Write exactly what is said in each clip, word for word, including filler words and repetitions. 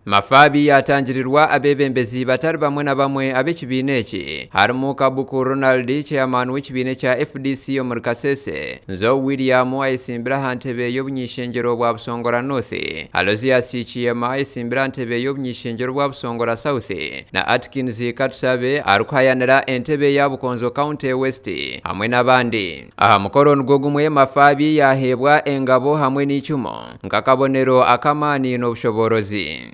Mafabi yatangirirwa abebembezi batari bamwe na bamwe ab'ekibiina eki, harimu Kabuku Ronald, chairman w'ekibiina ekya F D C omuri Kasese, Nzo William ayesimbire aha ntebe y'obunyishengyero bwa Busongora North, Alozius Kiyema ayesimbire aha ntebe y'obunyishengyero bwa Busongora South, na Atkins Katusabe arikuhayanira entebe ya Bukonzo County West, hamwe n'abandi. Aha mukoro nigwo gumwe Mafabi yaheebwa engabo hamwe n'icumu nk'akabonero ak'amaani n'obushoboorozi.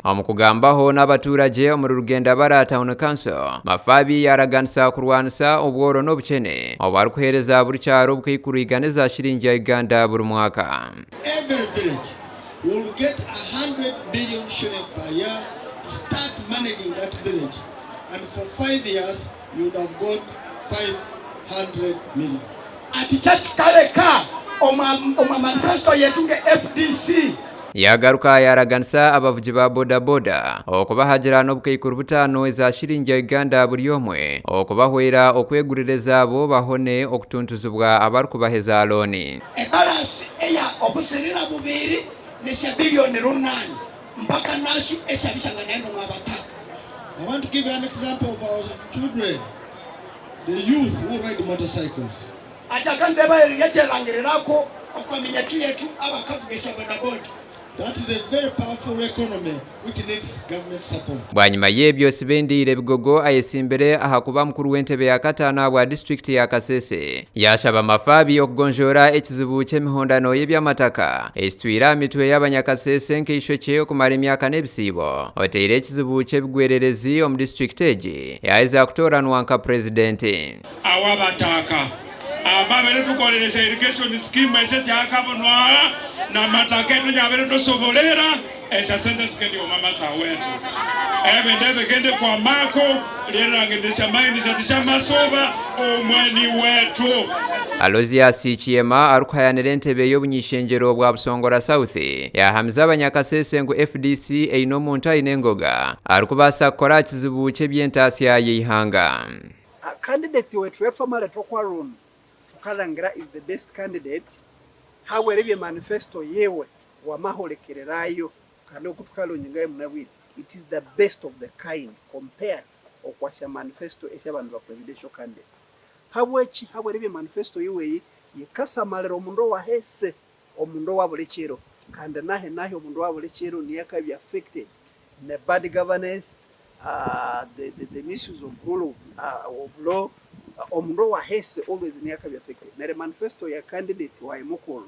Omu kugambaho n'abaturagye omuri Rugendabara Town Council, Mafabi yaraganisa kurwanisa obworo n'obukyene obwarikuhereza buri kyaro obukaikuru igana eza shilingi ya Uganda buri mwaka. Every village will get a hundred million shilling per year to start managing that village, and for five years you would have got five hundred million. Ati kyakikaleka omwa omwa manifesto yetu nge F D C. Yagaruka yaraganisa abavugi ba bodaboda okubahagira n'obukaikuru butano eza shilingi ya Uganda buri omwe, okubahwera okwegurira ezaabo bahone okutuntuzibwa abarikubaha eza looni. Ebalasi eya obusirira bubiri nesya bilioni runani mpaka nasyo esyabisanganaye nomwabataka. I want to give you an example of our children, the youth who ride motorcycles. Ati akanza ebahererya kyerangirirako okwaminyethu yethu abakavuga esya bodaboda. That is a very powerful economy which needs government support. Bwanyima y'ebyo, Sibendiire Bigogo ayesimbire ahakuba mukuru w'entebe ya katano bwa district ya Kasese. Yashaba Mafabi okugonjoora ekizibu ky'emihondano y'eby'amataka ekitwire aha mitwe y'Abanyakasese nk'eishokye okumara emyaka n'ebisiibo. Otaire ekizibu ky'ebigwererezi omu district egi, yaheza kutooranwa nka president. Awabataka amabere tukolera esya irrigation scheme esyo syakabonwa n'amataka etu nyabere tusobolera. Esyasente sikendya omo masa wetu. Ebindi ebikendi kwamako lyerilangirira esyamayini syethu syamasuba omwani wetu. Alozius Kiyema arikuhayanira entebe y'obunyishengyero bwa Busongora South yahamiza Abanyakasese ngu F D C eyine omuntu ayine engoga arikubasa kukora aha kizibu ky'eby'entasya y'eihanga. A candidate wethu eyatwamalethwa kwa luno thukalangira is the best candidate habweribya emanifesto yiwe wamahulikirirayo. Kandi ngoko thukalhongingayo munabwire, it is the best of the kind compared okwa sya manifesto esya bandi ba presidential candidates. Habwaki? Habweribya emanifesto yiwe eyi yikasamalira omundu owahisi, omundu owa buli kiro, kandi nahi nahi omundu owa buli kiro niye akabya affected ne bad governance, uh, the, the, the misuse of rule of, uh, of law, uh, omundu owahisi always niye akabya affected. Neryo manifesto ya candidate wayi mukulhu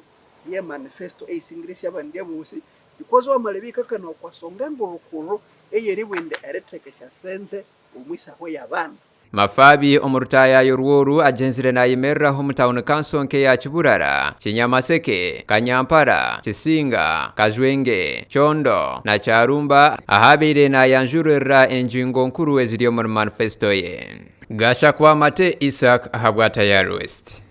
ye manifesto eyisingiresya abandi abosi, because wamalebya yikakanaya okwa songa engulhukulhu eyeribugha indi eritheka esyasente omwisaho y'abandu. Mafabi omurutayayo rworu agenzire nayimiriraho mu town council nkeya Kiburara, Kinyamaseke, Kanyampara, Kisinga, Kajwenge, Kyondo na Kyarumba ahabaire nayanjurira engingo nkuru eziri omuri manifesto ye. Gashakwa Mate Isaac ahabwa Tayari West.